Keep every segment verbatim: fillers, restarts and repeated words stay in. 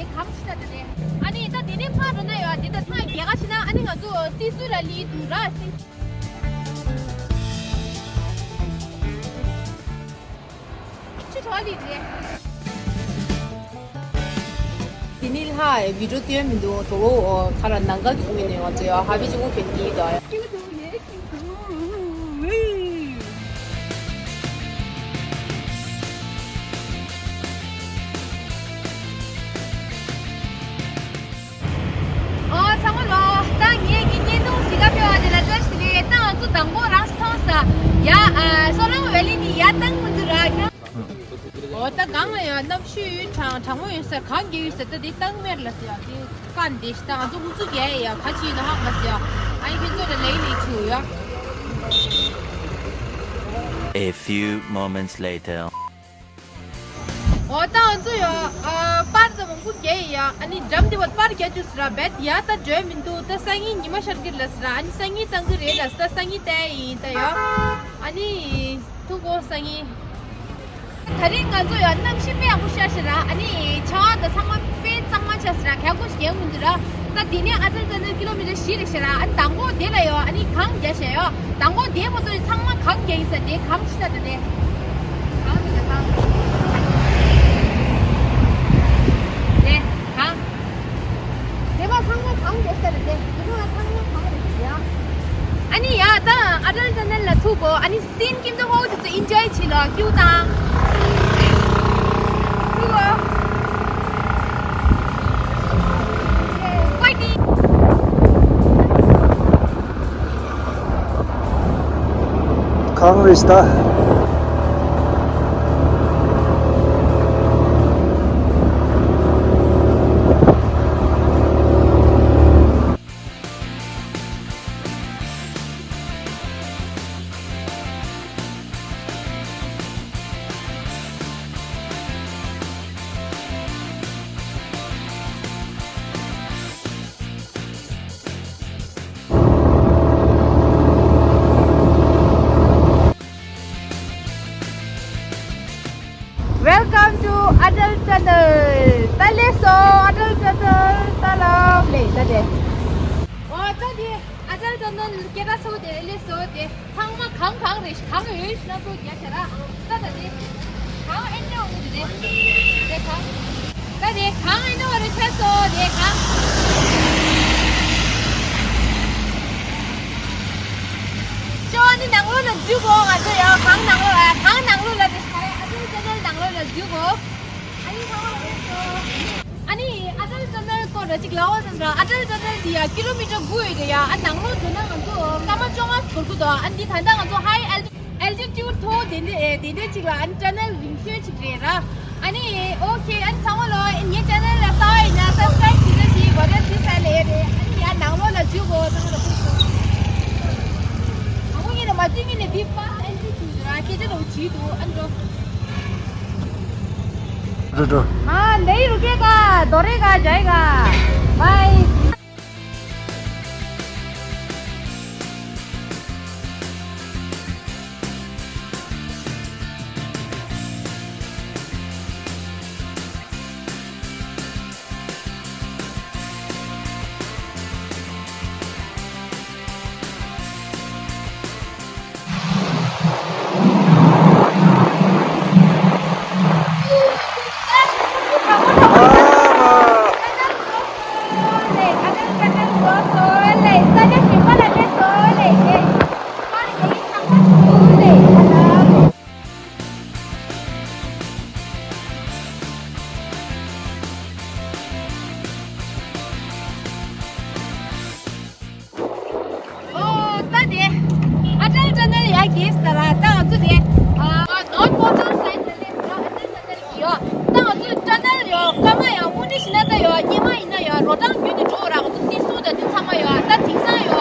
གང་ཞིག་ད་དེ་ནས་ཨ་ནི་ད་དེ་ནས་ཕར་འགྲོ་ན་ཡོད། འདི་ད་ཐང་རྒྱལ་ཁ་ཕྱིན་ན་ཨ་ནི་ང་ཚོ་སི་སུ་ར་ལི་འདུག་ར། སི་ཅི་གྲོགས་ལི་རེད། དེ་ནི་ལྷ་བི་ཌིའོ་སྟོན་མི་འདུག་གྲོགས་པོ་ཁ་ར་ནང་ག་གི་མི་ནས་ང་ཚོ་ཡ་ཧ་བི་ཅི་གུ་ཕན་གི་དོ། ཨོ་ཚང་མ་ལོ། ད་ངས་ཀྱི་བརྙན་ཐུང་གཟིགས་ག་ཕེབས་པ་དེ་ལ་བཀྲ་ཤིས་བདེ་ལེགས། ད་ང་ཚོ་དང་པོ་རང་སུ་མཐོང་ས་ཡ། ཨ་སོ་ལང་ཝེ་ལི་ནི་ཡ་བཏང་མི་འདུག་ར་ཁྱོད། ཨོ་ད་གང་ལ་ཡ་གནམ་གཤིས་གྲང་གྲང་མོ་ཡོད་ས་གངས་རྒྱག་ཡོད་ས་ད་དེ་བཏང་མེད་ལ་ཟེར་ཡ་དེ་བཀའ་འདི་ཞིག་ད་ང་ཚོ་ཧུ་ཚུ་རྒྱག་ཡ་ག་ཅི་ཡིན་ནོ་ཧ་མ་ཟེར་ཡ། ཨ་ཡིན་ཁྱོད་ཚོ་ལ་ལེགས་ལེགས་ཆུ་ཡ། A few moments later. ཨོ་ད་ང་ཚོ་ཡོ། ཨ་པར་དང་མང་པོ་རྒྱག་ཡིན་ཡ། ཨ་ནི་འགྲམ་དེ་བ་པར་རྒྱག་བཅུག་ཟེར་ར་བེད་ཡ་ད་འགྲོ་མི་འདུག་ད་སང་ཉིན་ཉི་མ་ཤར་གི་རེད་ལ་ཟེར་ར། ཨ་ནི་སང་ཉིན་བཏང་གི་རེད་ལ་ཟེར། ད་སང་ཉིན་བལྟ་ཡིན་ད་ཡོ། ཨ་ནི་ཐུག་གོ་སང་ཉིན། ད་རིང་ང་ཚོ་ཡོ་གནམ་གཤིས་དཔེ་ཡག་པོ་ཤར་ཤག་ར། ཨ་ནི་ཆར་པ་དང་ཚང་མ་དཔེ་གཙང་མ་ཆགས་ཟེར་ར། ག་གོ་ཞིག་རྒྱག་མི་འདུག་ར། ད་དེ་ནས་ཨ་ཅལ་ད་ནི་ཀི་ལོ་མི་ཊར་བཞི་རེད་ཤག་ར། ཨ་ནི་དང་པོ་དེ་ལ་ཡོ་ཨ་ནི་གངས་རྒྱག་ཤག་ཡོ། དང་པོ་དེ་མ་གཏོགས་ཚང་མ་གངས་རྒྱག་ཡིན་ས་དེ་གངས་ཤི་ས་དེ་དེ། གངས་དེ་གངས། དེ་གངས། དེ་མ་ཚང་མ་གངས་རྒྱག་ས་དེ་དེ། དེ་མ་ཚང་མ་གངས་རེད་ཡ། ཨ་ནི་ཡ་ད་ཨ་ཅལ་ད་ནི་ལ་ཐུག་གོ། ཨ་ནི་སིན་ཀིམ་ཏོ་ཧོ་དེ་ཚོ་ཨིན་ཇོའི་བྱེད་ལ་ཀིའུ་དང་། ཐུག་གོ། གངས་རེད་ཤག་ད། Welcome to Atal Tunnel. ད་སླེབས་སོང་། Atal Tunnel ད་ལམ་ལས་ད་དེ། ཨོ་ད་དེ་Atal Tunnel སྐད་གྲགས་ཚ་བོ་དེ་སླེབས་སོང་དེ། ཚང་མ་གངས་གངས་རེད། གངས་ཡོད་ཤི་ན་ཚོ་རྒྱ་ཤ་ར། ད་ད་དེ་གངས་ཨེ་འདྲ་འོང་དེ་དེ་གངས། ད་དེ་གངས་ཨེ་འདྲ་བ་རེད་ཆགས་སོང་དེ་གངས། ཅོ་ཨ་ནི་ནང་ལོགས་ལ་འཛུལ་གོ། ང་ཚོ་ཡང་གངས་ནང་ལོགས་ལ་གངས་ནང་ལོགས་ལ་དེ་ཤ་ར། ཨ་ཚོ་ཅེ་ནལ་ནང་ལོགས་ལ་འཛུལ་གོ། ཨ་ནི་ཚང་མ་ལ་ལེགས་སོ། ཨ་ནི་ཨ་ཏལ་ཊ་ནལ་སྐོར་ལ་ཅིག་ལབ་པ་ཙམ་ར། ཨ་ཏལ་ཊ་ནལ་འདི་ཡ་ཀི་ལོ་མི་ཊར་དགུ་ཡོད་རེད་ཡ། ཨ་ནང་ལོགས་འགྲོ་ན་ང་ཚོ་སྐར་མ་བཅོ་ལྔ་འགོར་གི་འདུག་ཨ་འདི་ད་ལྟ་ང་ཚོ་ཧའི་ཨལ་ཊི་ཊུཌ་མཐོ་བོ་དེ་འདྲ་ཨེ་དེ་འདྲ་ཅིག་ལ་ཨ་ནི་ཊ་ནལ་རིང་ཤོས་ཅིག་རེད་ར། ཨ་ནི་ཨོ་ཁེ། ཨ་ནི་ཚང་མ་ལོ་ངའི་ཅེ་ནལ་ལ་གསར་པ་ཡིན་ན་སབ་སི་ཀ་རའིབ་བྱེད་རོགས་གྱིས། གོ་རེ་ཕི་སལ་ལེ་རེད། ཨ་ནི་ཡ་ནང་ལོགས་ལ་འཇུག་གོ། ཚང་མ་ལ་ཕུལ་སོང་། ཨ་ཁུ་ངས་ནས་མ་བརྩི་ངས་ནས་འདི་པ་ཨན་ཏི་བྱུང་ར། སྐད་ཆ་རོ་བྱིས་འདུག་ཨ་འགྲོ། འགྲོ་འགྲོ། ཨ་ལེ་རུ་ཀེ་ག་དོ་རེ་ག་ཇའི་ག། བའི། ཨོ་ད་དེ་ཨ་ཏལ་ཊ་ནལ་ཡ་གིས་ད་ར། ད་ང་ཚོ་དེ་ཨ་ནོར་ཐ་པོར་ཊལ་སའིཌ་ལ་སླེབས་ར། ཨ་ཏལ་ཊ་ནལ་གི་ཡོ། ད་ང་ཚོ་ཊ་ནལ་ཡོ་སྐར་མ་ཡ་དངོས་འབྲེལ་ཞིག་ན་ད་ཡོ་སྔོན་མ་ཡིན་ན་ཡོ་རོ་ཊང་བརྒྱུད་ནས་འགྲོ་ར། ང་ཚོ་སིལ་སུ་དང་དེ་ཚང་མ་ཡོ། ད་དེང་སང་ཡོ་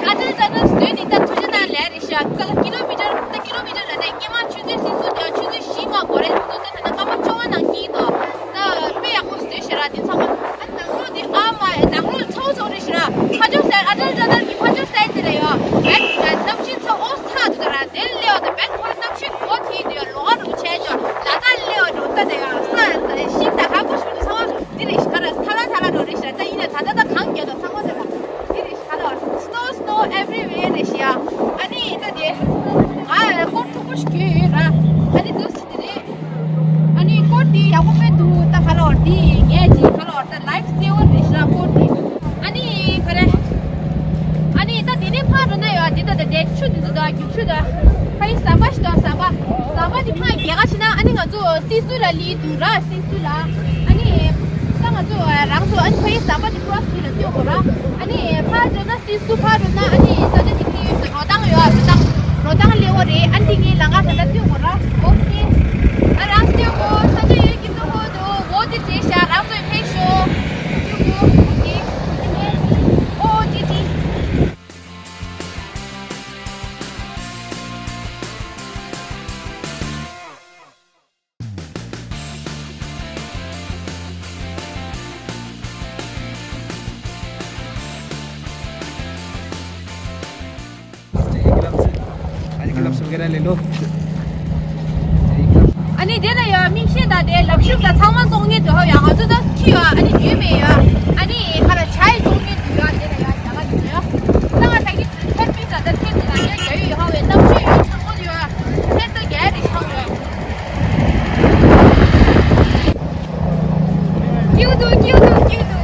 ཨ་ཏལ་ཊ་ནལ་བཟོས་ནས་ད་ཐུགས་རྗེ་གནང་ལེ་རེད་ཤག་ད་ཀི་ལོ་མི་ཊར་ད་ཀི་ལོ་མི་ཊར་ལ་ནས་སྔོན་མ་ཆུ་ཚོད་སིལ་སུ་དེ་ཆུ་ཚོད་བཞི་ལྔ་འགོར་རེད། ཆུ་ཚོད་དེ་ད་ལྟ་སྐར་མ་བཅོ་ལྔ་ནང་སྐྱེལ་འདུག་ད་དཔེ་ཡག་པོ་བཟོས་ཤག་ར་དེ་ཚང་མ། ཨ་ནང་ལོགས་དེ་ཨ་མ་ནང་ལོགས་ཚ་བོ་ཚ་བོ་རེད་ཤག་ར། ཕར་ཕྱོགས་སའིཌ་ཨ་ཏལ་ཊ་ནལ་གི་ཕར་ཕྱོགས་སའིཌ་དེ་ལ་ཡོད་བེད་གནམ་གཤིས་ཚ་བོ་ཚ་འདུག་ད་ར། དེ་སླེབས་པ་དང་བེད་ཁོ་གནམ་གཤིས་གོ་དེ་དེ་ལོགས་ཀ་རུ་བྱས་ཅོ་ལ་དྭགས་སླེབས་པ་འགྲོ་ད་དེ་ཡང་ས་ཤིང་དང་ཧ་གོ་ཞུ་དུ་ཚང་མ་འདི་རེད་ཤག་ར། ཨ་ནི་ད་དེ་ང་སྐོར་མཐུག་པོ་ཞིག་གྱོན་ཡོད་ར། ཨ་ནི་འདུག་སེ་དེ་རེད། ཨ་ནི་སྐོར་དེ་ཡག་པོ་མེད་འདུག་ད་ག་ལོར་དེ་ངས་ཅིག་ག་ལོར་ད་ལའིཕ་སེ་ཝར་རེད་ཤག་སྐོར་དེ། ཨ་ནི་ག་རེ། ཨ་ནི་ད་དེ་ནས་ཕར་འགྲོ་ན་ཡོད་དེ། ད་ད་དེ་ཆུ་དེ་ཚོ་ད་རྒྱུག་ཆུ་ད་ཕ་ཡི་ཟམ་པ་ཞིག་ད་ཟམ་པ། ཟམ་པ་དེ་ཕར་རྒྱག་ག་ཕྱིན་ན་ཨ་ནི་ང་ཚོ་སི་སུ་ལ་སླེབས་འདུག་ར། སི་སུ་ལ། ཨ་ནི་ད་ང་ཚོ་རང་ཚོ་ཨ་ནི་ཕ་ཡི་ཟམ་པ་དེ་ཁྲོ་སི་ལ་སྐྱོད་དགོས་ར། ཨ་ནི་ཕར་འགྲོ་ན། སི་སུ་ཕར་འགྲོ་ན་ཨ་ནི་ས་ཆ་དེ་ཁྱེར་ཡོད་ཟེར། རོ་ཐང་ཡོད། རོ་ཐང་རོ་ཐང་སླེབས་པ་རེད། ཨ་ནི་དེ་ངས་ལམ་ཁ་ད་ལྟ་སྟོན་དགོས་ར། ཨོ་ཁེ། ཨ་རང་སྟོན་དགོས། ས་ཆ་ཡོད་ཀྱི་འདུག་ཧོ་འདུག་འོ་དེ་བྲིས་ཤག་རང་ཚོས་ཕེབས་ཤོག་ཨོ་ཁེ། ཨོ་དེ་དེ། ཨ་ནི་དེ་ན་ཡོད་མིག་ཤེལ་དང་དེ་ལག་ཤུབས་དང་ཚང་མ་བཙོང་མཁན་དེ་ཧོ་ཡ། ང་ཚོ་ད་ཁྱི་ཡོད། ཨ་ནི་ཡོད་མེད་ཡོད། ཨ་ནི་ཁ་ལ་ཇ་ཡི་བཙོང་མཁན་དེ་ཡོད། དེ་ན་ཡོད་ཇ་ག་དེ་ཚོ་ཡོད། ད་ང་ད་གི་ཚེར་པི་ཙ་ད་ཚེར་དེ་ན་ཡོད་ཡོད་ཡོད་ཧ་བས། གནམ་གཤིས་ཡོད་གྲང་མོ་དེ་ཡོད། ཚེར་ད་རྒྱ་རེ་ཆགས་ཡོད། ཀྱིའུ་དུ་ཀྱིའུ་དུ་ཀྱིའུ་དུ།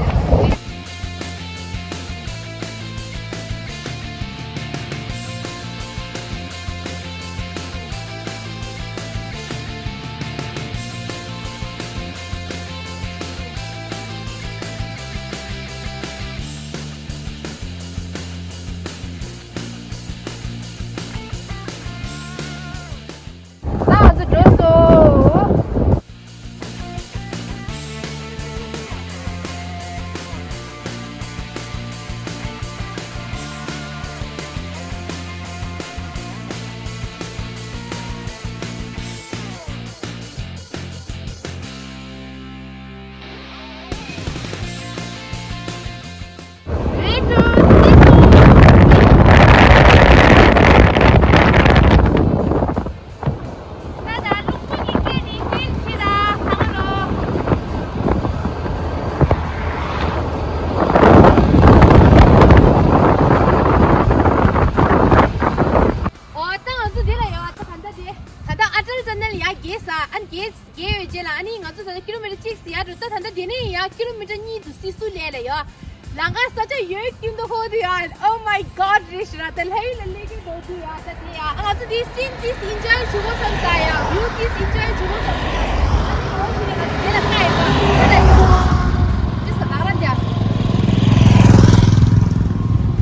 ད་ང་ཚོ་འགྲོ་སོང་། ཨོ་ད་ང་ཚོ་འདི་ལ་ཡོད། ད་ད་ལྟ་དེ་ད་ལྟ་ཨ་ཏལ་ཊ་ནལ་ཡར་བརྒལ་ས། ཨ་ནི་བརྒལ་བརྒལ་ཡོད་རྗེས་ལ་ཨ་ནི་ང་ཚོ་ད་ལྟ་ཀི་ལོ་མི་ཊར་གཅིག་ཙམ་ཡར་འགྲོ། ད་ད་ལྟ་དེ་ནས་ཡར་ཀི་ལོ་མི་ཊར་གཉིས་འདུག་སི་སུ་ལ་ལ་ཡོད། ལམ་ཁ་ས་ཆ་ཡོད་ཀྱི་འདུག་ཧོ་དུ་ཡ། Oh my God རེད་ཤི་ར། ད་ལྷ་ཡུལ་ལ་སླེབས་ཀྱི་འདུག་དུ་ཡ། ད་དེ་ཡ་ང་ཚོ་དེ་སིན་དེ་ཨིན་ཇོའི་བྱེད་དགོས་བསམ་ས་ཡ། བིའུ་དེ་ཨིན་ཇོའི་བྱེད་དགོས་བསམ་ས་ཡ། ཨ་ནི་ཧོ་ཤི་ར་ང་ཚོ་དེ་ལ་ཁ་ཡོད་པ། ད་ད་ཡོད་དེ་ས་ལག་ར་འདྲ།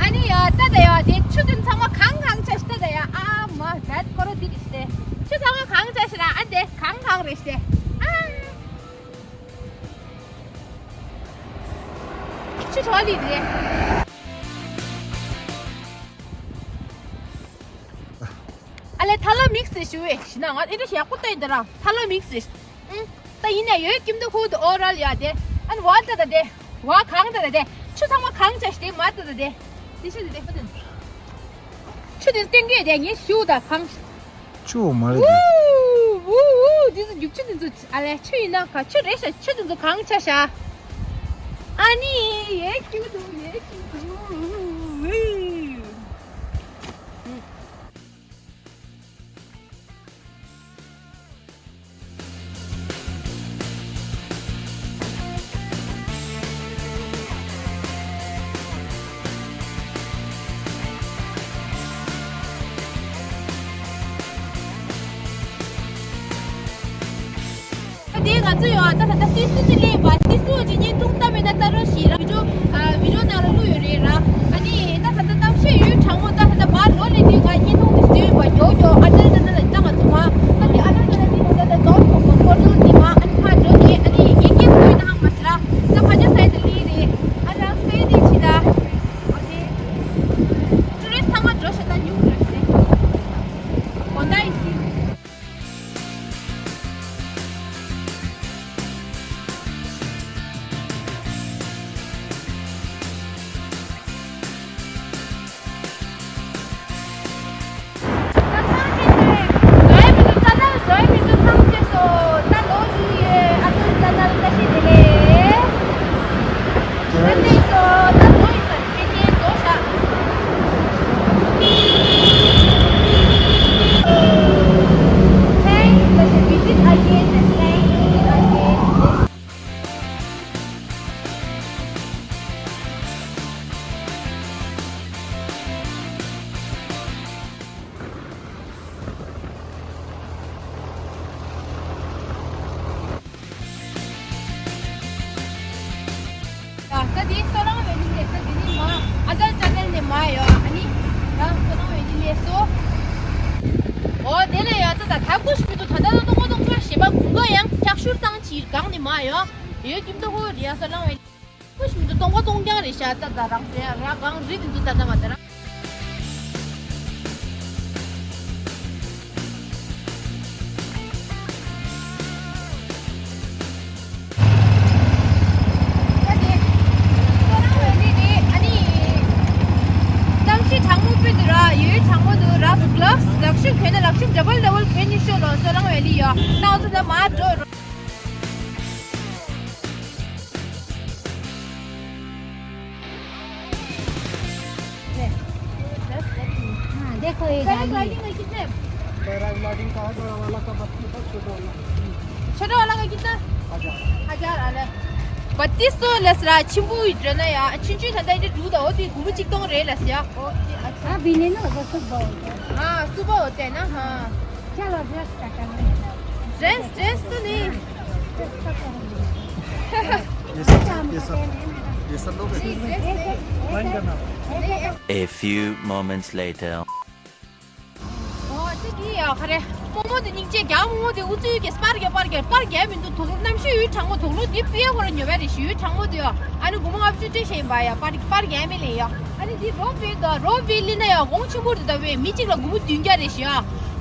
ཨ་ནི་ཡ་ད་ད་ཡོད་དེ་ཆུ་དེ་ཚང་མ་གང་གང་ཆ་ཤི། ད་ད་ཡ་ཨ་མ་ད་ཁོ་རོ་དེ་རེད་ཤི། ཆུ་ཚང་མ་གང་ཆ་ཤི་ར། ཨ་དེ་གང་གང་རེད་ཤི། ཨ། ཆུ་གྲོགས་ལི་རེད། ཨ་ལས་ཐ་ལ་མིག་སེ་ཞུ་བས་ཤི་ན་ང་ཨེ་འདྲ་ཞིག་ཡག་པོ་བལྟས་འདི་ར། ཐ་ལ་མིག་སེ། ཨུང་། ད་ཡིན་ནས་ཡོད་ཀྱིམ་དུ་ཁུག་དུ་ཨོ་རལ་ཡ་དེ། ཨན་བ་ད་ད་དེ། བ་གང་ད་ད་དེ། ཆུ་ཚང་མ་གང་ཆ་ཤི་དེ་མ་ད་ད་དེ། དེ་ཤི་དེ་དེ་ཧ་དེ། ཆུ་དེ་སྟེང་གི་དེ་ངས་ཞུ་ད་གང་། ཆུ་བོ་མ་རེད་དེ། ཝུ་ཝུ་ཝུ། འདི་ཚོ་རྒྱུག་ཆུ་འདི་ཚོ་ཨ་ལས་ཆུ་ཡིན་ན་ག་ཆུ་རེད་ཤག་ཆུ་འདི་ཚོ་གང་ཆ་ཤག་ཨ་ནི་ཡེ་ཁྱུ་འདུག་ཡེ་ཁྱུ་འདུག་ཝུ། དེ་ང་ཚོ་ཡོད་ད་ད་ལྟ་སི་སུ་ཅི་ལེན་པ། སི་སུ་ཅི་བརྙན་ཐུང་ལྟ་མེད་ན་ལྟ་རོགས་ཞེས་ར། བི་ཌིའོ་ཨ་བི་ཌིའོ་ནང་ལ་བླུགས་ཡོད་རེད་ར། ཨ་ནི་ད་ད་ལྟ་གནམ་གཤིས་ཡུན་གྲང་མོ། ད་ད་ལྟ་བར་ལོ་ལས་དུས་ང་བརྙན་ཐུང་དེ་བཟོས་ཡོད་པ། མགྱོགས་མགྱོགས་ཨ་ཏལ་ཊ་ནལ་ལ་ད་ང་ཚོ་མ་ད་དེ་ཨ་ཏལ་ཊ་ནལ་དེ་ད་ད་ནོར་ཐོག་གི་ཧོ་ཊེལ་དེ་མ་ཨ་ནི་ཕར་འགྲོ་ནས་ཨ་ནི་ངེད་ཀྱི་བུ་ཡིན་ནའང་མ་ཟེར་ར། ད་ཕ་ཉ་སའི་དེ་ལི་རེད། ཨ་རང་སའི་དེ་ཕྱི་ད། ཨོ་ཁེ། ཊུ་རི་སི་ཊི་ཚང་མ་འགྲོ་ཤག་ད་ཉུང་འགྲོ་ཤག་དེ། དགོང་དག་ཡིན་སྲིད། ཨ་ཀུ་ཤི་མི་འདུག་ད་ལྟ་སྟོང་པ་སྟོང་རྐྱང་གཞན་པ་དགུན་ཁ་ཡང་འཁྱག་ཤུར་བཏང་ཕྱིར་གང་ནི་མ་ཡོང་ཡོད་ཀྱིན་འདུག་ཧོ་རི་ཡ་ས་ལང་བའི། ཀུ་ཤི་མི་འདུག་སྟོང་པ་སྟོང་རྐྱང་རེད་ཤག་ད་ད་རང་ཚོ་ཡང་ར་གང་རི་དེ་ཚོ་ད་ད་མ་ད་རང་། གཙང་ཆུ་གྲང་མོ་དཔེ་འདུག་ར། ཡོད་གྲང་མོ་འདུག་ར། ཚོ་གློབས་ལག་ཤུབས་གྱོན་ན་ལག་ཤུབས་ཌབ་ལ་ཌབ་ལ་གྱོན་ནས་ཤོག་ལོ། སོ་ལང་བེ་ལི་ཡོད། ད་ང་ཚོ་ད་མར་འགྲོ། हाँ, देखो ये गाड़ी है। पैराग्लाइडिंग का कितना है? पैराग्लाइडिंग का है बड़ा वाला का बत्तीस सौ, छोटा वाला। छोटा वाला का कितना? हजार। हजार वाला। बत्तीस सौ लस रहा, छिम्बू इतना ना यार, छिंचू ठंडा इधर दूध हो, तो घूमू चिकटों रे लस यार। हाँ, बिने ना, बस बहुत है। हाँ, सुबह होते हैं ना, हाँ। चलो, ड्रेस का कर ले। ड्रेस, ड्रेस तो नहीं। हाँ, ड्रेस का कर ले। ये सब, ये सब, ये सब लोग हैं। नहीं, ड्रेस नहीं। ज्वाइन करना। नहीं। A few moments later. ཨོ་ཙི་གི་ཡ་ཁ་རེ། རྨོ་མོ་དེ་སྙིང་རྗེ་རྒྱག་རྨོ་མོ་དེ་ཨུ་ཚུགས་ཀྱི་སྤར་རྒྱག་སྤར་རྒྱག་སྤར་རྒྱག་མི་འདུག་དོག་རོ་གནམ་གཤིས་ཡུལ་གྲང་མོ་དོག་རོ་འདི་པིའི་ཁོ་ར་ཉོ་བ་རེད་ཤི་ཡུལ་གྲང་མོ་དེ་ཡ། ཨ་ནི་སྒོར་མོ་ལྔ་བཅུ་སྤྲད་བཞིན་པ་ཡ་སྤར་སྤར་རྒྱག་མི་ལེ་ཡ། ཨ་ནི་འདི་རོ་བེ་དང་རོ་བེ་ལི་ན་ཡ་གོང་ཆེན་པོ་རེད་ད་བེ་མི་གཅིག་ལ་སྒོར་མོ་བདུན་བརྒྱ་རེད་ཤི་ཡ།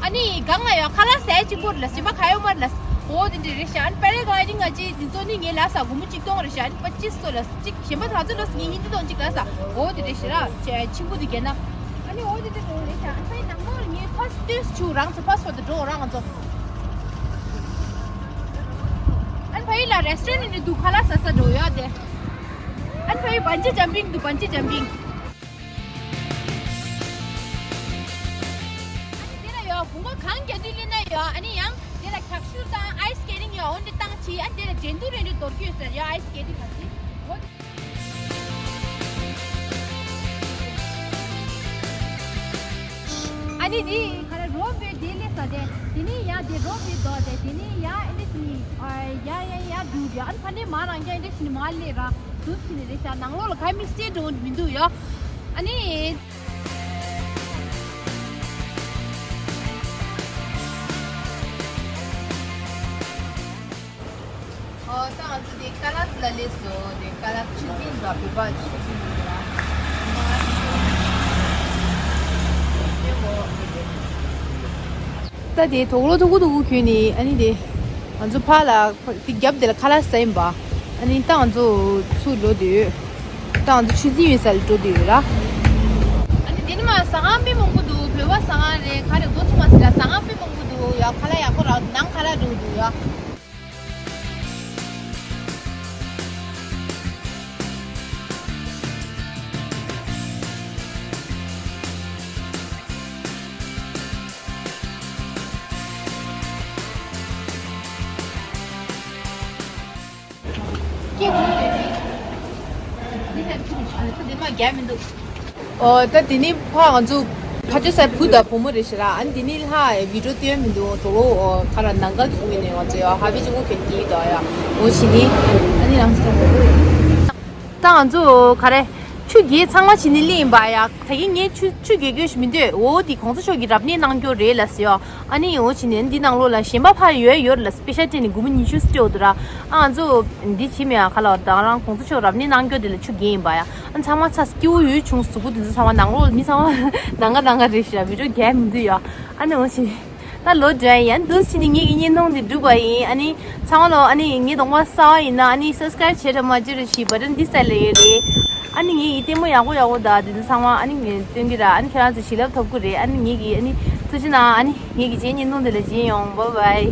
ཨ་ནི་གང་ང་ཡ་ཁ་ལག་ཟས་གཅིག་པོ་རེད་ལ་སེམས་པ་ཁ་ཡོ་མར་ལ། ཨོ་དེ་འདྲ་རེད་ཤི་ཡ། ཨ་ནི་པེ་ར་ག་ལའི་ཌིང་ང་ཅི་འདི་ཚོ་ནི་ངའི་ལ་ས་སྒོར་མོ་གཅིག་སྟོང་རེད་ཤི་ཡ། ཨ་ནི་པ་ཅི་སོ་ལ་གཅིག་གཞན་པ་ད་ཚོ་ལོ་སི་ཉིན་འདི་དང་གཅིག་ལ་ས། འོ་དེ་རེད་ཤི་ར། ཆེ་ཆིང་པོ་དེ་གྱེན་ན། ཨ་ནི་འོ་དེ་དེ་འགྲོ་རེད་ཤི། ཨ་ཕའི་ནང་ལོགས་ངས་ཕ་སི་ཏོས་ཆུ་རང་ཚོ་ཕ་སི་ཕ་དེ་འགྲོ་རང་ང་ཚོ། ཨ་ཕའི་ལ་རེ་སི་ཊོ་རན་ནི་འདུག་ཁ་ལག་ཟ་ས་འགྲོ་ཡོད་དེ། ཨ་ཕའི་བན་ཇི་ཇམ་པིང་འདུག་བན་ཇི་ཇམ་པིང་། ཨ་ནི་དེ་ལ་ཡོད་དགུན་ཁ་གངས་རྒྱ་དུས་སླེབས་ན་ཡོད། ཨ་ནི་ཡང་དེ་ལ་འཁྱག་ཤུར་དང་ཨའི་སི་སི་ཀེ་ཊིང་ཡོད། འོ་འདི་བཏང་ཕྱིན་ཨ་ནི་དེ་ལ་འགྲན་བསྡུར་རེ་འདྲ་འདོར་གྱི་ཡོད་ཟེར་ཡོད། ཨའི་སི་སི་ཀེ་ཊིང་ག་ཅི། འོ། ཨ་ནི་འདི་ག་རེ་རོ་བེ་དེ་ལས་ས་དེ། དེ་ནི་ཡ་དེ་རོ་བེ་དོ་དེ། དེ་ནི་ཡ་ཨེ་འདི་ནི་ཡ་ཡ་ཡ་དུ་དེ། ཨ་ནི་ཕ་ནི་མ་རང་རྒྱ་ཨེ་འདི་ནི་མ་ལས་ར་དུ་ཕྱིན་ནི་རེད་ཤི། ནང་ལོགས་ལ་ག་མི་སེ་འགྲོ་མི་འདུག་ཡ། ཨ་ནི། ཨོ་ད་ང་ཚོ་དེ་ཀ་ལ་ལ་སླེབས་སོང་། དེ་ཀ་ལ་ཆུ་སྲིན་འདྲ་བོད་པ་ཆུ་སྲིན་འདྲ། ད་དེ་དོག་ལོ་ཐུག་གུ་ཐུག་གུ་གྱོན་ནི་ཨ་ནི་དེ། ང་ཚོ་ཕར་ལ་དེ་རྒྱབ་དེ་ལ་ཁ་ལག་ཟ་ཡིན་པ། ཨ་ནི་ད་ང་ཚོ་ཚུར་འགྲོ་དུས། ད་ང་ཚོ་ཆུ་སྲིན་ཡོད་ས་ལ་འགྲོ་དུས་ཡོད་ར། ཨ་ནི་དེ་ནི་མ་ཟ་ཁང་དཔེ་མང་པོ་འདུག་བོད་པ་ཟ་ཁང་རེད་ག་རེ་འགོ་ཚུགས་མ་ཟེར་ལ་ཟ་ཁང་དཔེ་མང་པོ་འདུག་ཡ། ཁ་ལག་ཡག་པོ་རག་འདུག་ནང་ཁ་ལག་འགྲོ་འདུག་ཡ། ཨོ་ད་དེ་ནི་ཕ་ང་ཚོ་ཕ་ཆོས་སའི་བུ་དང་བུ་མོ་རེད་ཤི་ར། ཨ་ནི་དེ་ནི་ལྷ་བི་ཌིའོ་སྟོན་མི་འདུག་དོ་ལོ་ཁ་ར་ནང་ག་གི་ངོས་ནས་ང་ཚོ་ཡ་ཧ་བི་ཅི་གུ་གན་གི་དོ་ཡ་འོ་ཞི་ནི་ཨ་ནི་རང་ཚོ་ད་ང་ཚོ་ག་རེ་ཆུ་རྒྱལ་ཚང་མ་ཕྱི་ནི་ལི་ཡིན་པ་ཡ། ད་གིན་ངས་ཆུ་ཆུ་རྒྱལ་རྒྱུ་ཞིག་མི་འདོད། འོ་དེ་གོང་ས་མཆོག་གི་རབ་གནས་གནང་རྒྱུ་རེད་ལ་ཟེར་ཡ། ཨ་ནི་འོ་ཕྱི་ནི་འདི་ནང་ལོགས་ལ་གཞན་པ་ཕ་ཡོད་ཡོད་ལ་སྤེ་ཤལ་སྤྲད་ནི་སྒོར་མོ་ཉི་ཤུ་སྤྲད་འོ་དུ་ར། ཨ་ང་ཚོ་འདི་བྱེད་མི་ཡ་ཁ་ལ་བ་ད་རང་གོང་ས་མཆོག་རབ་གནས་གནང་རྒྱུ་དེ་ལ་ཆུ་རྒྱལ་ཡིན་པ་ཡ། ཨ་ཚང་མ་ཚ་སྐྱིད་པོ་ཡོད་བྱུང་། གཟུགས་པོ་དེ་ཚོ་ཚང་མ་ནང་ལོགས་མི་ཚང་མ་ནང་ག་ནང་ག་རེད་ཤག་བི་ཌིའོ་རྒྱག་མི་འདུག་ཡ། ཨ་ནི་འོ་ཞིག་ད་ལོ་འདྲ་ཡན་འདུག་ཕྱི་ནི་ངེད་ཀྱི་བརྙན་ཐུང་འདི་འགྲུབ་པ་ཡིན། ཨ་ནི་ཚང་མ་ལོ་ཨ་ནི་ངའི་གདོང་པ་གསར་པ་ཡིན་ན་ཨ་ནི་སབ་སི་ཀ་རེབ་བྱེད་ར་མ་བྱེད་ར་ཞིག་བ་ཊན་འདི་སའི་ལ་ཡོད་རེད། ཨ་ནི་ངེད་ཀྱི་ལྟད་མོ་ཡག་པོ་ཡག་པོ་དང་དེ་ཚོ་ཚང་མ་ཨ་ནི་ངས་སྟོན་གི་ར། ཨ་ནི་ཁྱེད་རང་ཚོ་བྱིན་རླབས་ཐོབ་གི་རེད། ཨ་ནི་ངེད་ཀྱི་ཨ་ནི་ཐུགས་རྗེ་གནང་། ཨ་ནི་ངེད་ཀྱི་རྗེས་བརྙན་ཐུང་འདི་ལ་མཇལ་ཡོང་། བཱའི་བཱའི།